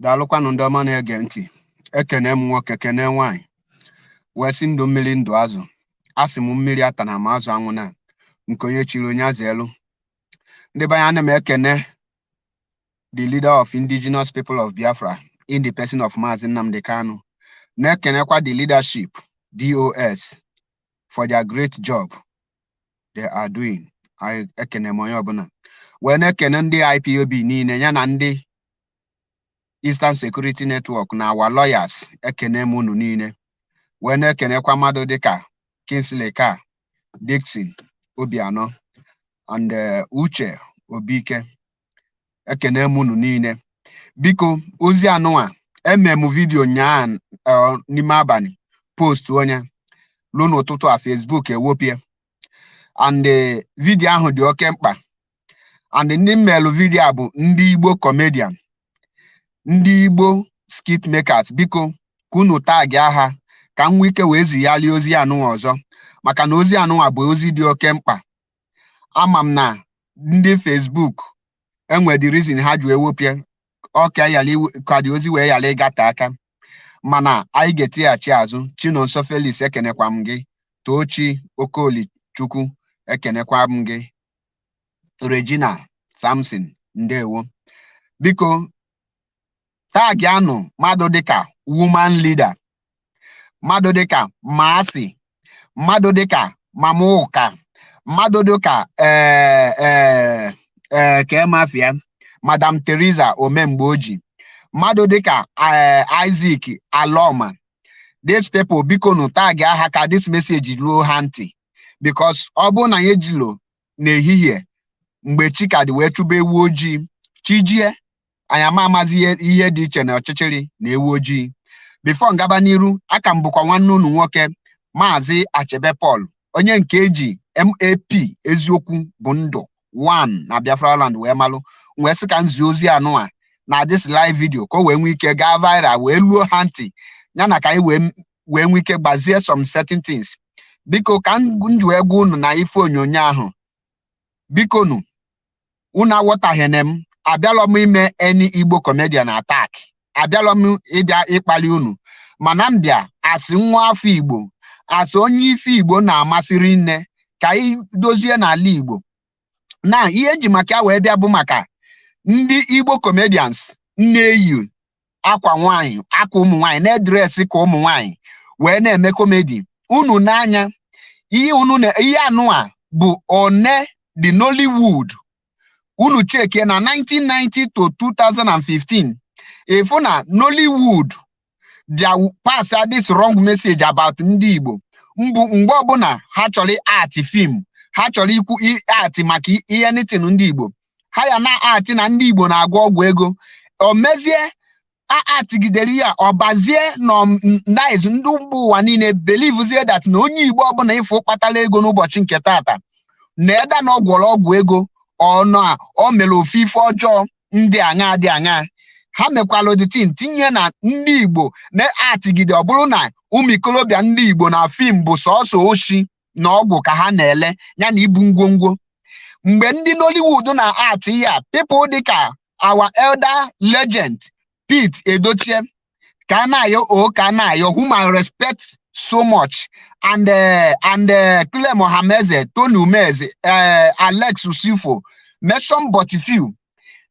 Daalụkwanụ ndị ọma na-ege ntị. Ekene m nwoke, kene nwaanyị, wee sị ndụ mmiri, ndụ azụ. Asị m mmiri atana ma azụ anwụ na nke onye chiri onye azụ elu. Ndị be anyị, ana m ekene the leader of Indigenous People of Biafra in the person of Maazị Nnamdi Kanu, na-ekenekwa the leadership DOS for their great job they are doing. Ekene m onye ọbụla, wee na-ekene ndị IPOB niile ya na ndị Eastern Security Network na our lawyers. Ekene m unu niile, wee na-ekenekwa mmadụ dịka Kingsley Ka Dixon Obianọ and Uche Obike. Ekene m unu niile. Biko, ozi anụnwa eme m video nyaa n'ime abalị, post onye ruo n'ụtụtụ a, Facebook ewopie. And video ahụ dị oke mkpa, and ndị mmelụ video a bụ ndị Igbo comedian, ndị Igbo skit makers. Biko, ka unu tag aha ka m nwee ike wee zigharịa ozi anụnwa ọzọ, maka na ozi anụnwa bụ ozi dị oke mkpa. Ama m na ndị Facebook enwe the reason ha ji ewopie ọka yala ka dị ozi wee yala ịgate aka, mana anyị ga-etighachi azụ. Chinonso Felix, ekenekwa m gị. Tochi Okoli Chukwu, ekenekwa m gị. Regina Samson, ndewo. Biko, tag anụ mmadụ dịka woman leader, mmadụ dịka Maasị, mmadụ dịka Mama Ụka, mmadụ dịka ee ee Kemafia, Madam Teresa Omemgbeoji, mmadụ dịka Isaac Aloma. These people, biko nụ, tag aha ka this message ruo ha ntị, because ọ bụrụ na anyị ejilo n'ehihie mgbe chi ka dị wee chụba ewu ojii, chi jie, anyị ama amazi ihe dị iche na ọchịchịrị na ewu ojii. Before ngaba n'iru, aka m bụkwa nwanne unu nwoke, Maazị Achebe Paul, onye nke eji MAP eziokwu bụ ndụ 1 na Biafra land wee malụ, wee sị ka m zie ozi anụa na this live video ka o wee nwee ike gaa viral, wee luo ha ntị, ya na ka anyị wee nwee ike gbazie some certain things. Biko, ka m ji wee gwa unu na ife onyonyo ahụ, biko nu, unu aghọtaghịne m. Abịalọ m ime any Igbo comedian attack, abịalọ m ịbịa ịkpali unu, mana m bịa asị nwa afọ Igbo, asị onye ife Igbo na-amasịrị nne, ka anyị dozie n'ala Igbo. Na ihe eji maka ya wee bịa bụ maka ndị Igbo comedians na-eyi akwa nwanyị, akwa ụmụ nwanyị, na-e dress ka ụmụ nwanyị wee na-eme comedy. Unu n'anya ihe unu ihe anụa bụ one the Nollywood. Unu cheke na 1990 to 2015, ịfụ na Nollywood bịa pass this wrong message about ndị Igbo. Mbụ, mgbe ọbụla ha chọrọ act film, ha chọrọ ikwu act maka ihe anything ndị Igbo, ha ya na act na ndị Igbo na-agwọ ọgwụ ego. O mezie a atigidere ya, ọbazie nọniz ndị mba ụwa niile believezie that na onye Igbo ọbụla ịfụ kpatara ego n'ụbọchị nke tata na eda na ọ gwọrọ ọgwụ ego, ọ na o mere ofu ife ọjọọ ndị aṅa dị aṅa. Ha mekwala the thing tinye na ndị Igbo na-atigide, ọ bụrụ na ụmụ ikorobịa ndị Igbo na film bụ sọọsọ oshi na ọgwụ ka ha na-ele, ya na ibu ngwongwo. Mgbe ndị Nollywood na-atị ya, people dịka our elder legend Pete Edochie, ka a na-ayọ o, ka a na-ayọ, whom I respect so much, and Clem Ohameze, Tony Umez, Alex Usifo, mention but few,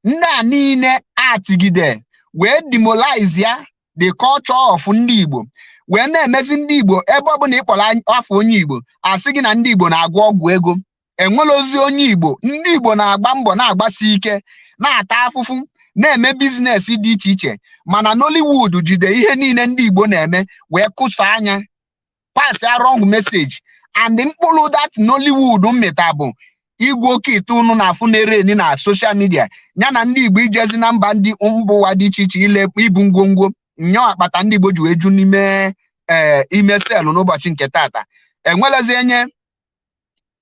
ndị a niile atigide wee demoralize ya the culture of ndị Igbo, wee na-emezi ndị Igbo ebe ọbụla ị kpọrọ afọ onye Igbo, asị gị na ndị Igbo na-agwọ ọgwụ ego. Enwere ozi onye Igbo, ndị Igbo na-agba mbọ, na-agbasi ike, na-ata afụfụ, na-eme business dị iche iche, mana Nollywood jide ihe niile ndị Igbo na-eme wee kụsa anya, pass ya wrong message. And mkpụrụ that Nollywood mmịta bụ Igwe oke ite unu na-afụ na-ere eni na social media ya na ndị Igbo ijezi na mba ndị mba ụwa dị iche iche ile ibu ngwongwo nnọọ akpata ndị Igbo ji wee ju n'ime ee ime cell n'ụbọchị nke tata. Enwelezi enye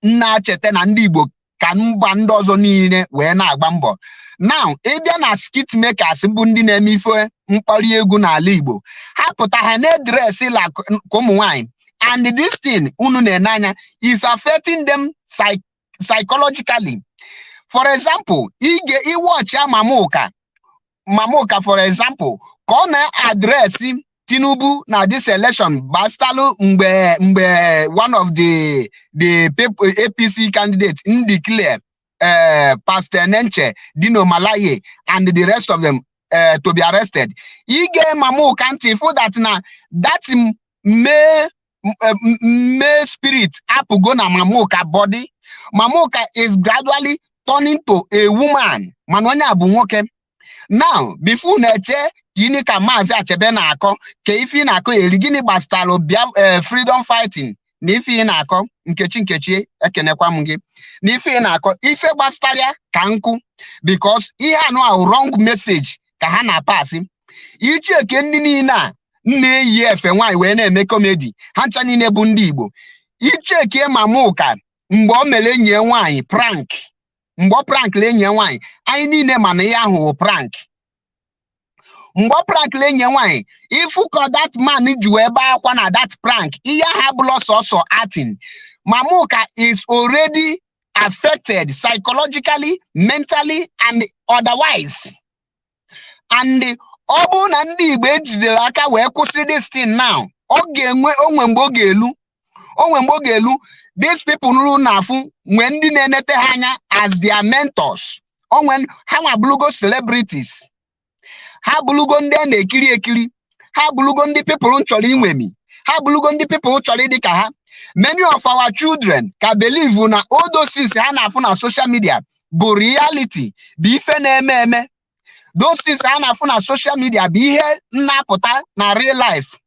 nna-acheta na ndị Igbo ka mba ndị ọzọ niile wee na-agba mbọ. Now, ịbịa na skit makers bụ ndị na-eme ife mkpọrọ egwu n'ala Igbo, ha pụta ha na-edress ka ụmụ nwanyị, and this thing unu na-ene anya is affecting them psychologically. For example, ige iwatch Mama Ụka, for example, ka ọ na-address Tinubu na this election gbasalụ mgbe one of the people APC candidate declare Pastor Nenche, Dino Melaye and the rest of them to be arrested. Ige Mama Ụka ntị fụ that na that male spirit apụgo na Mama Ụka body. Mama Ụka is gradually turning to a woman, mana onye a bụ nwoke. Now, before na-eche gịnị ka Maazị Achebe na-akọ, ka ife ị na-akọ eri gịnị gbasatalụ bịa freedom fighting na ife ị na-akọ. Nkechi, Nkechi, ekenekwa m gị na ife ị na-akọ ife gbasatara ya ka nkụ, because ihe anụ ahụ wrong message ka ha na-apasị. Icheke ndị niile a na-eyi efe nwaanyị wee na-eme comedy, ha ncha niile bụ ndị Igbo. Icheke Mama Ụka mgbe o mere enyi ya nwaanyị prank, mgbe ọ prankịrị enyi ya nwaanyị, anyị niile mana ihe ahụ wụ prank. Mgbe ọ prankịrị enyi ya nwaanyị, ifu ka that man ji wee bee akwa na that prank, ihe ahụ abụlọ sọsọ acting. Mama Ụka is already affected psychologically, mentally and otherwise. And ọ bụrụ na ndị Igbo ejidere aka wee kwụsị this thing now, ọ ga-enwe onwe mgbe ọ ga-elu, onwe mgbe ọ ga-elu. These people nrụ na-afụ nwee ndị na-enete ha anya as their mentors. Onwe ha nwa bụrụgo celebrities, ha bụrụgo ndị a na-ekiri ekiri, ha bụrụgo ndị people chọrọ inwemi, ha bụrụgo ndị people chọrọ ịdị ka ha. Many of our children ka believe na all those things ha na-afụ na social media bụ reality, bụ ife na-eme eme. Those things ha na-afụ na social media bụ ihe nnapụta na real life.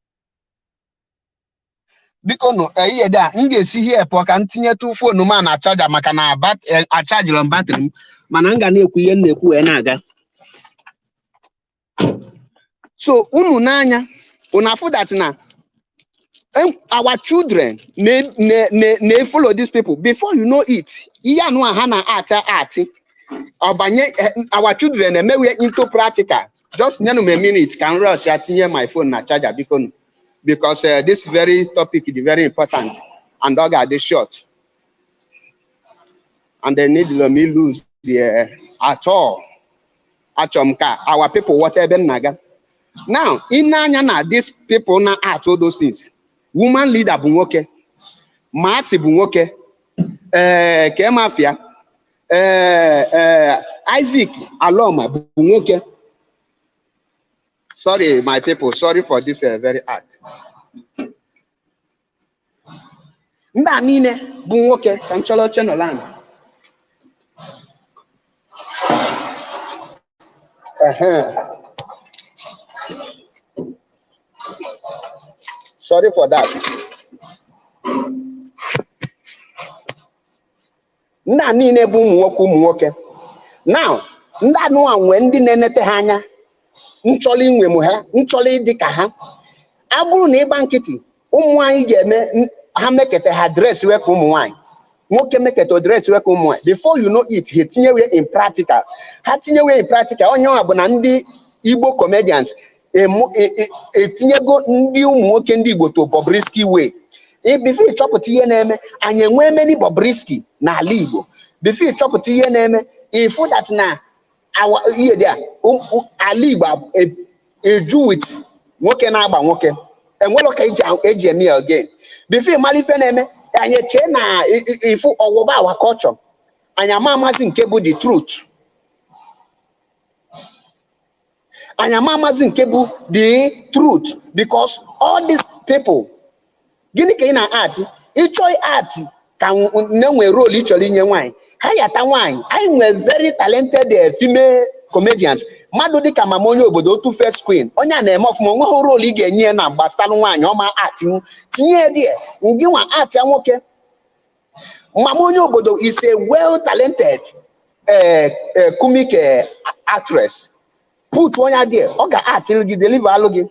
Biko nụ, ihe dị a m ga-esi here pụọ ka m tinyetụ phone m a na charger, maka na achajiri m battery m, mana m ga na-ekwu ihe m na-ekwu wee na-aga. So unu n'anya unu afụ that na our children na follow these people. Before you know it, ihe anụ a ha na-ata atị ọbanye our children emewe into practical. Just nyenụ m a minute ka m rush ya tinye my phone na charger, biko nụ, because this very topic is very important and ọ ga-adị short and they need me lose the at all. Achọrọ m ka our people ghọta ebe m na-aga. Now, ị na-anya na these people na act all those things, woman leader bụ nwoke, Maasị bụ nwoke, ee Kemafia, ee ee Isaac Aloma bụ nwoke. Sorry, my people, sorry for this very act. Ndị a niile bụ nwoke. Ka m chọrọ oche nọla. Ehe. Sorry for that. Ndị a niile bụ ụmụ nwoke, ụmụ nwoke. Now, ndị anụwa nwee ndị na-enete ha anya, nchọrọ inwe m ha, nchọrọ ịdị ka ha. A bụrụ na ịgba nkịtị, ụmụ anyị ga-eme ha mekete ha dress wee ka ụmụ nwaanyị, nwoke mekete dress wee ka ụmụ nwaanyị. Before you know it, ha etinyewe in practical, ha tinyewe in practical. Onye ọ bụ na ndị Igbo comedians etinyego ndị ụmụ nwoke ndị Igbo to Bobrisky way. Before ịchọpụta ihe na-eme, anyị enwee many Bobrisky n'ala Igbo. Before ịchọpụta ihe na-eme, ịfụ that na ihe dị a ala Igbo eju with nwoke na-agba nwoke, enwelo ka eji eme ya again. Before ịmara ife na-eme, anyị echee na ịfụ ọwụba our culture, anyị ama amazi nke bụ the truth, anyị ama amazi nke bụ the truth, because all these people, gịnị ka ị na-ati? Ịchọ ati ka na-enwe role ị chọrọ inye nwaanyị, ha yata nwaanyị. Anyị nwere very talented female comedians, mmadụ dịka Mama Onye Obodo, otu First Queen, onye a na-eme ọfụma. Onweghị role ị ga-enye ya na gbasalụ nwaanyị ọma atinwu, tinye ya die ngị nwa atịa nwoke. Mama Onye Obodo is a well talented comic actress. Put onye there, ọ ga-atịrị gị, deliver alụ gị.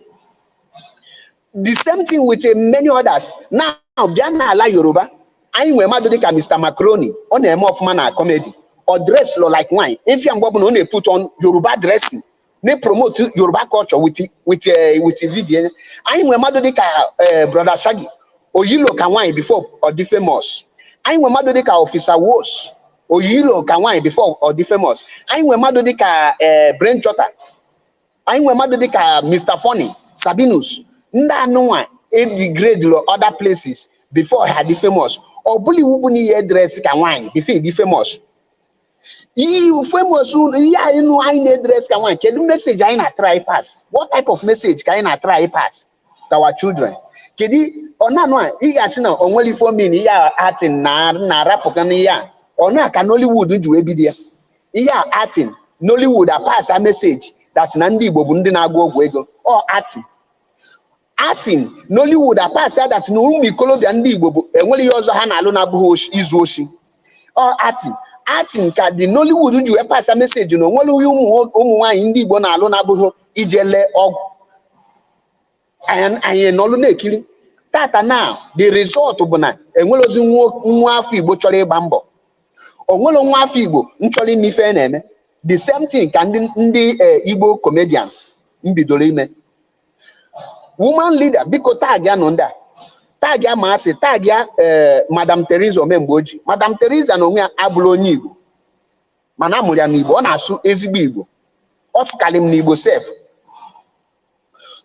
The same thing with many others. Now bịa n'ala Yoruba, anyị nwere mmadụ dịka Mr. Macaroni. Ọ na-eme ọfụma na comedy. Ọ dress lọ like nwanyị ifia. Mgbe ọbụla ọ na-put on Yoruba dressing, na-promote Yoruba culture with video. Anyị nwere mmadụ dịka Brother Shaggy oyilo ka nwanyị before ọ dị famous. Anyị nwere mmadụ dịka Officer Wos oyilo ka nwanyị before ọ dị famous. Anyị nwere mmadụ dịka Brain Jotter. Anyị nwere mmadụ dịka Mr. Funny Sabinus. Ndị anụnwa edegrade other places before ha dị famous. Ọ bụla iwu bụ na ihe dress ka nwaanyị before dị famous. Ihe famous, ihe anyị nụ, anyị na-edress ka nwaanyị, kedu message anyị na-try pass? What type of message ka anyị na-try pass to our children? Kedu ọ na-anụ a ị ga-asị na o nwere ife omin ihe a acting na na-arapụka na ihe a ọ na-aka Nollywood ji wee bido ya? Ihe a acting, Nollywood a pass a message that na ndị Igbo bụ ndị na-agụ ọgwụ ego. Ọ acting, acting Nollywood a pass ya that na ụmụ ikolobịa ndị Igbo bụ enwere ihe ọzọ ha na-alụ na-abụghị izu oshi. Ọ acting, acting ka the Nollywood ji wee pass a message na onwere ihe ụmụ nwaanyị ndị Igbo na-alụ na-abụghị ije lee ọgwụ. Anyị nọlụ na-ekiri tata. Now the result bụ na enwere ozi nwa afọ Igbo chọrọ ịgba mbọ, onwere nwa afọ Igbo nchọrọ ime ife na-eme. The same thing ka ndị Igbo comedians m bidoro ime. Woman leader, biko, tag ya nọ ndị a, tag ya, ma asị tag ya Madam Teresa Omemgboji. Madam Teresa na onwe ya abụrụ onye Igbo, mana amụrụ ya n'Igbo. Ọ na-asụ ezigbo Igbo, ọ sụkarị m n'Igbo sef.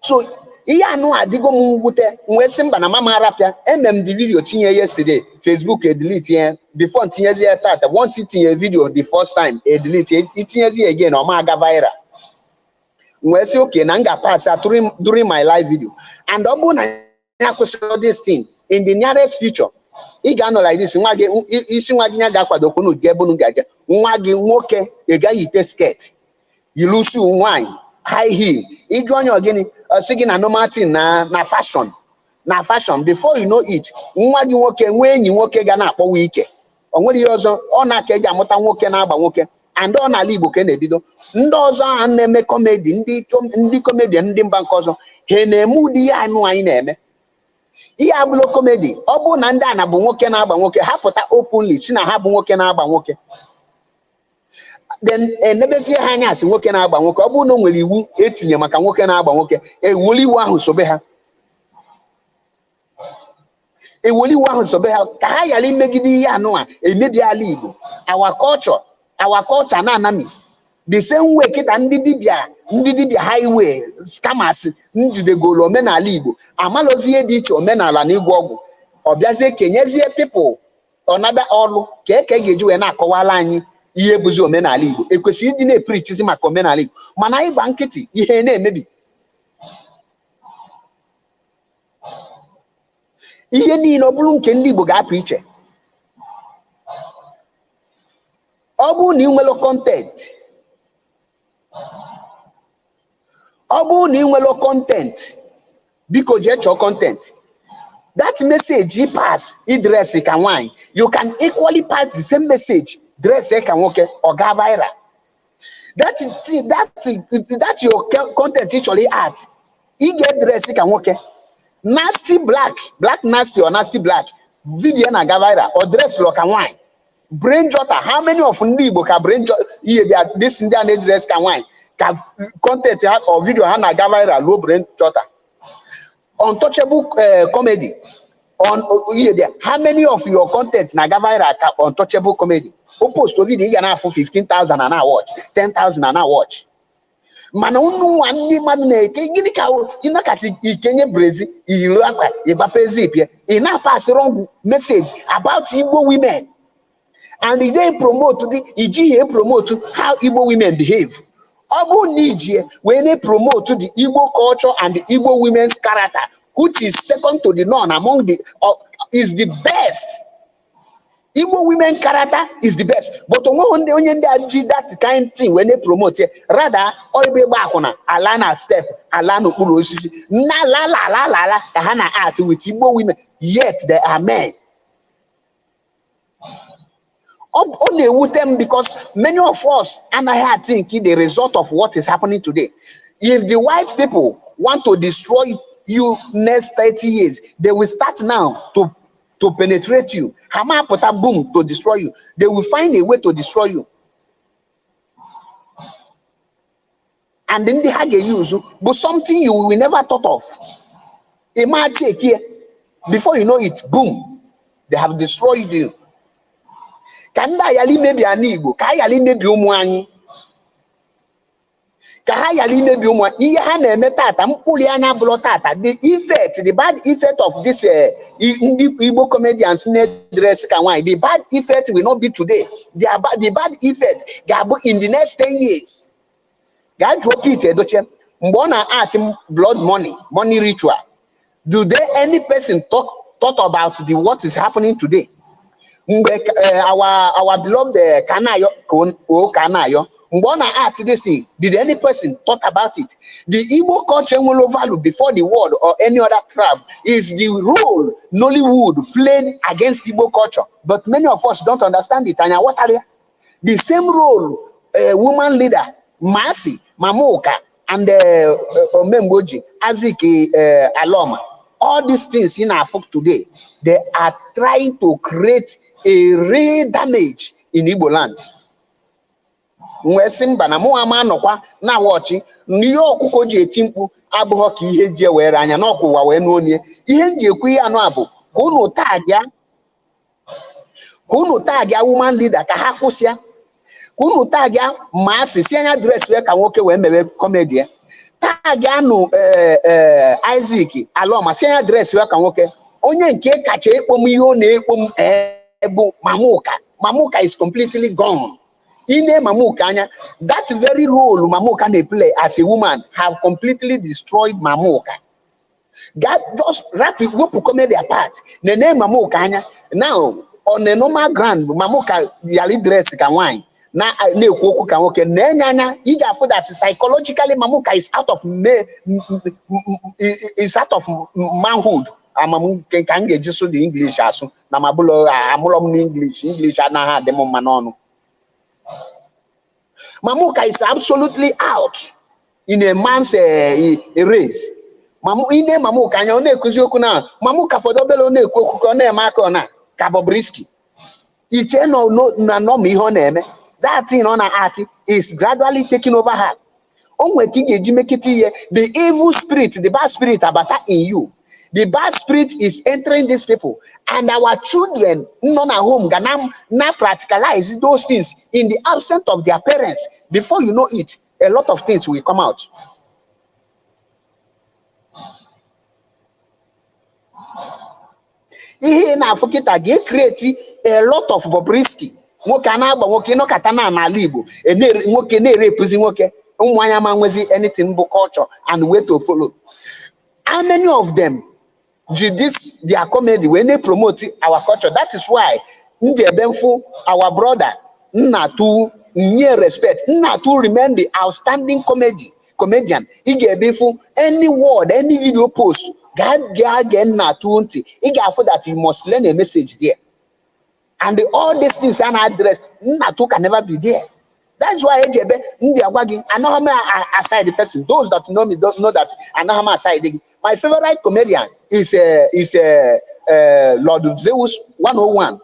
So ihe anụ adịgo m mwute. M wee sị mba, na mama arapịa. Eme m the video tinye yesterday, Facebook edelete ya before ntinyezi ya tata. Once itinye video the first time, edelete. Itinyezi ya again, ọ ma aga viral. M wee sị okay, na m ga-pass ya during my live video. And ọ bụrụ na ya kwụsịrị this thing in the nearest future, ị ga-anọ like this, nwa gị, isi nwa gị ya ga-akwado kwunu ga ebe unu ga-aga. Nwa gị nwoke, ị gaghị ite skirt, yilu shoe nwaanyị, high heel. Ịjụ onye ogini, ọ sị gị na normal thing, na fashion, na fashion. Before you know it, nwa gị nwoke nwee enyi nwoke ga na-akpọwa ike. O nwere ihe ọzọ ọ na-aka eji amụta nwoke na-agba nwoke. And ọ n'ala Igbo ka e na-ebido. Ndị ọzọ a na-eme comedy, ndị comedian ndị mba nke ọzọ, ha na-eme ụdị ihe anụ anyị na-eme. Ihe abụla comedy. Ọ bụrụ na ndị a na bụ nwoke na-agba nwoke, ha pụta openly si na ha bụ nwoke na-agba nwoke, then enebezie ha anya asị nwoke na-agba nwoke. Ọ bụrụ na o nwere iwu etinye maka nwoke na-agba nwoke, ewuli iwu ahụ sobe ha, ewuli iwu ahụ sobe ha, ka ha ghara imegide ihe anụ a emebi ala Igbo. Our culture, our culture na-anami the same way. Kịta ndị dibịa highway scammers njidegolu omenala Igbo, amalozi ihe dị iche omenala na ịgwọ ọgwụ. Ọ bịazie kenyezie people ọnada ọlụ ka eke ga-eji wee na-akọwala anyị ihe bụzi omenala Igbo. Ekwesịrị ịdị na-epreachizi maka omenala Igbo, mana anyị gba nkịtị, ihe na-emebi ihe niile. Ọ bụrụ nke ndị Igbo ga-apụ iche, ọ bụrụ na ị nwere content, ọ bụrụ na ị nwere content, biko jee chọọ content. That message you pass idress ka nwaanyị, you can equally pass the same message dress ka nwoke, ọ ga viral. That that that your content ị chọrọ art, ị ga-edress ka nwoke, Nasty Black, Black Nasty or Nasty Black, video na-aga viral, ọ dress lọ ka nwaanyị. Brain Jotter, how many of ndị Igbo ka Brain ihe bịa this ndị a na-edress ka nwaanyị ka content ha or video ha na-aga viral ruo Brain Jotter? Untouchable Comedy on ihe there, how many of your content na-aga viral ka Untouchable Comedy? O post video, ị ga na-afụ 15,000 na watch, 10,000 na watch. Mana unu nwa ndị mmadụ na-eke gịnị ka ịnọkata ikenye brezi iru akwa, ịgbape zip ya, ị na-pass wrong message about Igbo women, and ị dey promote the ijighị promote how Igbo women behave. Ọ bụrụ na ijie wee na-promote the Igbo culture and the Igbo women's character, which is second to the none among the is the best. Igbo women character is the best, but onweghị ndị onye ndị a ji that kind thing wee na-promote ya. Rather, ọ ebe ịgba akwụna ala na step ala n'okpuru osisi na la la la la la ka ha na act with Igbo women, yet they are men. Ọ na-ewute m because many of us anaghị think the result of what is happening today. If the white people want to destroy you next 30 years, they will start now to penetrate you. Ha ma pụta boom to destroy you. They will find a way to destroy you. And ndị ha ga-use bụ something you will never thought of. Ị ma check here. Before you know it, boom, they have destroyed you. Ka ndị a ghara imebi ana Igbo, ka a ghara imebi ụmụ anyị, ka ha ghara imebi ụmụ anyị. Ihe ha na-eme tata, mkpụrụ anya bụrụ tata, the effect, the bad effect of this ndị Igbo comedians na-dress ka nwaanyị, the bad effect will not be today. The bad effect ga-abụ in the next 10 years. Gaa jụọ Pete Edochie mgbe ọ na-act blood money, money ritual. Do they any person talk thought about the what is happening today? Mgbe our beloved Kanayo O Kanayo, mgbe ọ na-act this thing, did any person thought about it? The Igbo culture nwere value before the world or any other tribe is the role Nollywood played against Igbo culture, but many of us don't understand it. Anyị aghọtara ya. The same role a woman leader, Masi Mamuka, and Omemgboji Azik Aloma, all these things in our folk today, they are trying to create a real damage in Igbo land. Wee sị mba na mụ ama anọkwa na wọchị n'ihe ọkụkọ ji eti mkpu abụghọ ka ihe ji ewere anya n'ọkụ ụwa wee nụọ onye ihe m ji ekwu ihe anụ a bụ ka unu tagịa, ka unu tagịa woman leader ka ha kwụsịa, ka unu tagịa ma asị si anya dress wee ka nwoke wee mewe comedy ya, tagịa nụ ee Isaac Aloma si anya dress wee ka nwoke. Onye nke kacha ekpo m ihe ọ na-ekpo m bụ Mamuka. Mamuka is completely gone. Ine Mamuka anya, that very role Mamuka na-play as a woman have completely destroyed Mamuka. That just rapid wepụ comedy apart, nene Mamuka anya now on a normal ground. Mamuka yali dress ka nwaanyị na na-ekwu okwu ka nwoke na-enye anya, ị ga-afụ that psychologically Mamuka is out of me, is out of manhood. Amam nke ka m ga-eji sụ the English asụ na ma bụlọ amụlọ m n'English. English anaghị adị m mma n'ọnụ. Mamuka is absolutely out in a man's race. Mamu ine Mamuka anya, ọ na-ekuzi okwu na Mamuka fọdụ obere, ọ na-ekwu okwu ka ọ na-eme aka ọ na ka Bobrisky iche na na nọma ihe ọ na-eme. That thing ọ na-ati is gradually taking over her. O nwere ka ị ga-eji mekịta ihe, the evil spirit, the bad spirit abata in you. The bad spirit is entering these people, and our children nọ na home ga na practicalize those things in the absence of their parents. Before you know it, a lot of things will come out. Ihe ị na-afụ kịta ga-ecreate a lot of Bobrisky. Nwoke a na-agba nwoke ịnọkọta na n'ala Igbo, nwoke na-erepụzi nwoke, ụmụ anya ma nwezi anything bụ culture and way to follow. How many of them ji this their comedy wee na-promote our culture? That is why m ji ebe mfụ our brother Nnatu nye respect. Nnatu remain the outstanding comedian. Ị ga-ebe ịfụ any word, any video post, gaa gaa gee Nnatu ntị, ị ga-afụ that you must learn a message there. And all these things a na-address, Nnatu can never be there. That's why eji ebe ndị agwa gị anaghị m aside the person. Those that know me don't know that anaghị m aside gị. My favorite comedian is Lord Zeus 101.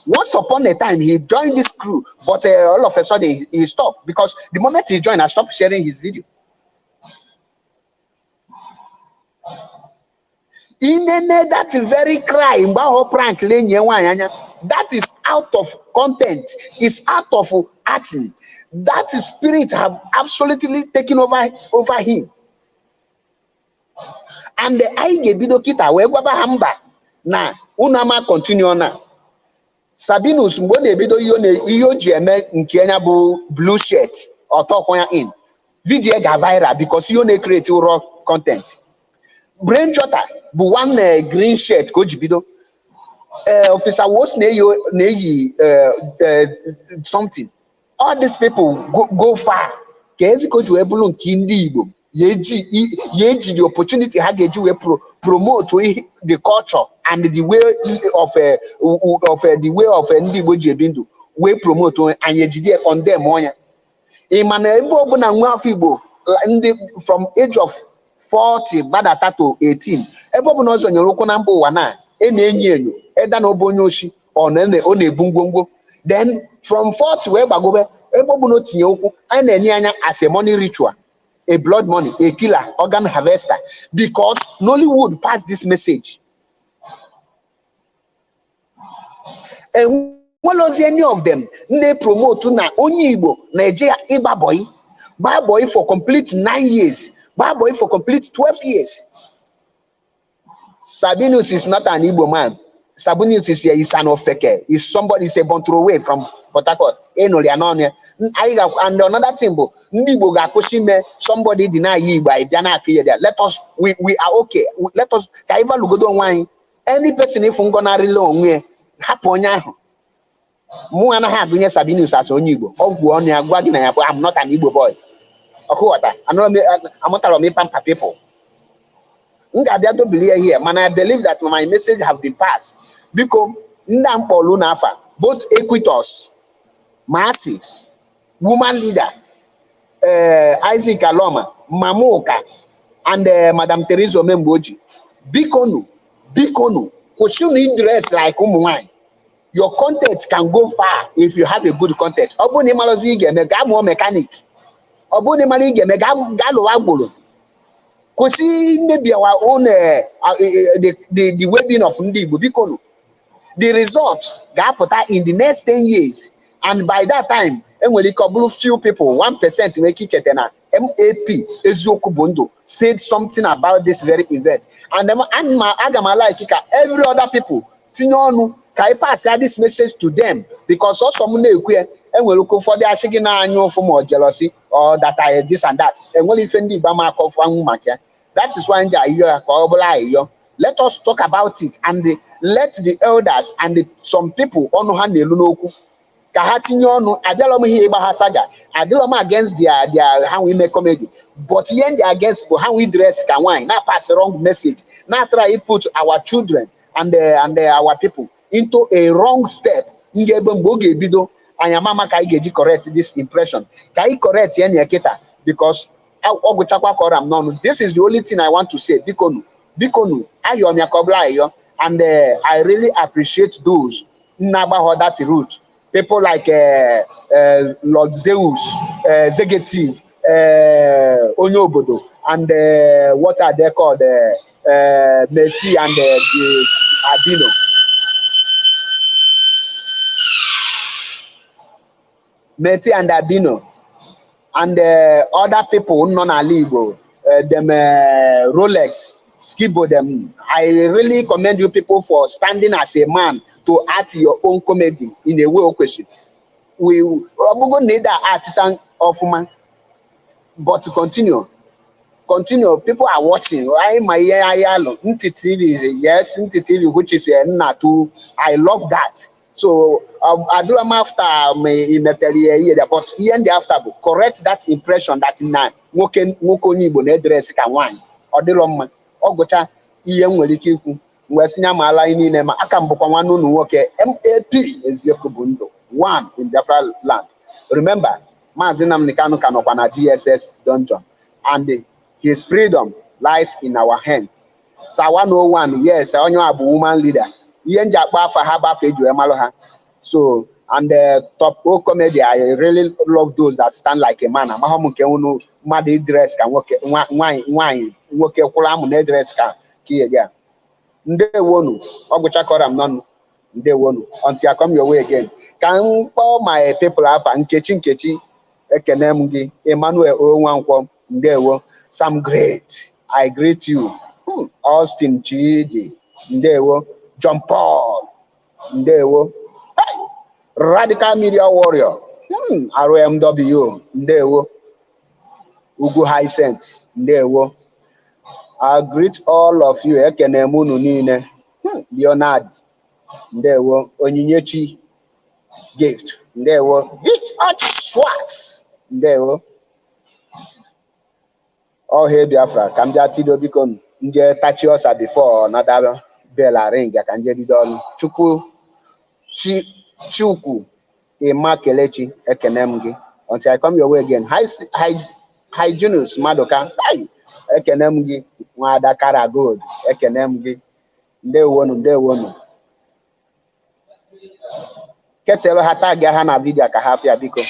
Once upon a time he joined this crew, but all of a sudden he stopped, because the moment he joined, I stopped sharing his video. Inene that very cry mgbe ahụ prank lenye nwaanyị anya, that is out of content, is out of acting. That spirit have absolutely taken over him. And anyị ga-ebido kịta wee gwaba ha mba na unu ama continue na Sabinus mgbe ọ na-ebido ihe o ji eme nke ya bụ blue shirt ọtọkwa ya in video ga viral because ihe ọ na-ecreate raw content. Brain Jota bụ one green shirt ka o ji bido. Officer Wos na-eyi something. All these people go far ka ezi ka o ji wee bụrụ nke ndị Igbo ya eji the opportunity ha ga-eji wee promote the culture and the way of the way of ndị Igbo ji ebi ndụ. Wee promote onwe anyị, ejide ya, condemn ọnya. Ị ma na ebe ọbụla nwa afọ Igbo, ndị from age of 40 gbadata to 18, ebe ọbụla ọ zọnyere ụkwụ na mba ụwa, na e na-enyo enyo eda na ọbụ onye oshi, ọ na-ebu ngwongwo. Then from 40 wee gbagobe, ebe ọbụla o tinye ụkwụ, a na-enye anya as a money ritual, a blood money, a killer, organ harvester, because Nollywood passed this message. Enwelozi any of them na-promote na onye Igbo na-eje ịgba bọyị, gbaa bọyị for complete 9 years, gbaa bọyị for complete 12 years. Sabinus is not an Igbo man. Sabinus is an ofeke, is somebody, is a away from Port Harcourt. Ịnụrụ ya n'ọnụ ya. Anyị ga. And another thing bụ ndị Igbo ga-akwụsị ime somebody deny Igbo, anyị bịa na-akụ ihe there. Let us, we are okay. Let us, ka anyị valugodo onwe anyị. Any person ịfụ ngọnarịla onwe ya, hapụ onye ahụ. Mụ anaghị agụnye Sabinus as onye Igbo. Ọgwụ ọnụ ya gwa gị na ya bụ, "I'm not an Igbo boy." Ọkụghọta amụtara m ịpampa people. M ga-abịa dobili ya here, mana I believe that my message have been passed. Biko, ndị a mkpọlu n'afa, both Equitos, Maasi, woman leader, Isaac Aloma, Mamuka and Madam Theresa Omemgboji, bikonu, bikonu, kwụsịnụ dress like ụmụ nwanyị. Your content can go far if you have a good content. Ọ bụrụ na ị marọzi ị ga-eme, gaa mụọ mechanic. Ọ bụrụ na ị mara ị ga-eme, gaa lụwa agboro. Kwụsị imebi our own, the well-being of ndị Igbo. Biko nụ, the result ga-apụta in the next 10 years, and by that time enwere ike ọ bụrụ few people, 1% nwere ike icheta na MAP Eziokwu bụ Ndụ said something about this very event. And then aga m like ka every other people tinye ọnụ ka anyị pass ya this message to them, because ọsọ m na-ekwu ya, enwere ike ụfọdụ asị gị na-anya ụfụ ma ọ jealousy or that I this and that. Enwere ife ndị Igbo ama akọfanwu maka ya. That is why m ji ayọ ya ka ọ bụrụ ayọ. Let us talk about it and let the elders and some people ọnụ ha na-elu n'okwu ka ha tinye ọnụ. Abịala m ihe ịgba ha saga, adịrọ m against their ha nwe ime comedy, but ihe ndị against bụ ha nwe dress ka nwaanyị na pass wrong message, na try put our children and our people into a wrong step. Nga ebe mgbe ọ ga-ebido anyị ama ka anyị ga-eji correct this impression, ka anyị correct ya na kịta, because ọ gụchakwa ka ọra m n'ọnụ. This is the only thing I want to say. Bikonu, bikonu, ayọ m ya ka ọ bụla ayọ. And I really appreciate those na-agbagho that route, people like Lord Zeus, Executive, onye obodo, and what are they called, Meti and the Abino. Meti and Abino and other people nọ n'ala Igbo, them Rolex, Skibo them. I really commend you people for standing as a man to act your own comedy in a way o kwesịrị. We ọ bụgo na ịda atịta ọfụma, but continue, continue. People are watching. Anyị ma ihe anyị alụ. Ntị TV, yes, Ntị TV, which is nna tu. I love that. So adịrọ m after ma ị metere ya ihe there, but ihe ndị after bụ correct that impression that na nwoke, nwoke onye Igbo na-edress ka nwaanyị. Ọ dịrọ mma. Ọ gụcha ihe m nwere ike ikwu wee sị ya maala anyị niile. Ma aka m bụkwa nwanne unu nwoke, MAP Eziokwu bụ Ndụ, one in Biafra land. Remember, Maazị Nnamdi Kanu ka nọkwa na DSS dungeon, and his freedom lies in our hands. Sir 101, yes, onye a bụ woman leader. Ihe nji akpọ afa ha bụ afa eji wee malụ ha. So and top o comedy, I really love those that stand like a man. Amaghọ m nke unu mmadụ dress ka nwoke, nwaanyị, nwaanyị, nwoke kwụrụ amụ na dress ka ihe gị a. Ndewonu, ọ gụchakọrọ m n'ọnụ. Ndewonu, until I come your way again. Ka m kpọọ my people afa. Nkechi, Nkechi, ekene m gị. Emmanuel O Nwankwọ, ndewo. Sam Great, I greet you. Austin Chidi, ndewo. John Paul, ndewo. Hey! Radical Media Warrior, RMW, ndewo. Ugwu Hyacinth, ndewo. I greet all of you. Ekene m unu niile. Leonard, ndewo. Onyinyechi Gift, ndewo. Git Schwartz, ndewo. Ọhịa Biafra, ka m jee tido, biko, nje tachi ọsa before another bell ring, ka nje bido ọrụ. Chukwu chi Chukwu. Emma Kelechi, ekene m gị. Until I come your way again. Hi, hi, hi, Junus Madoka. Hi, ekene m gị. Nwada Kara Gold, ekene m gị. Ndewonu, ndewonu. Ketelu ha, tag ha na video ka ha fịa, biko.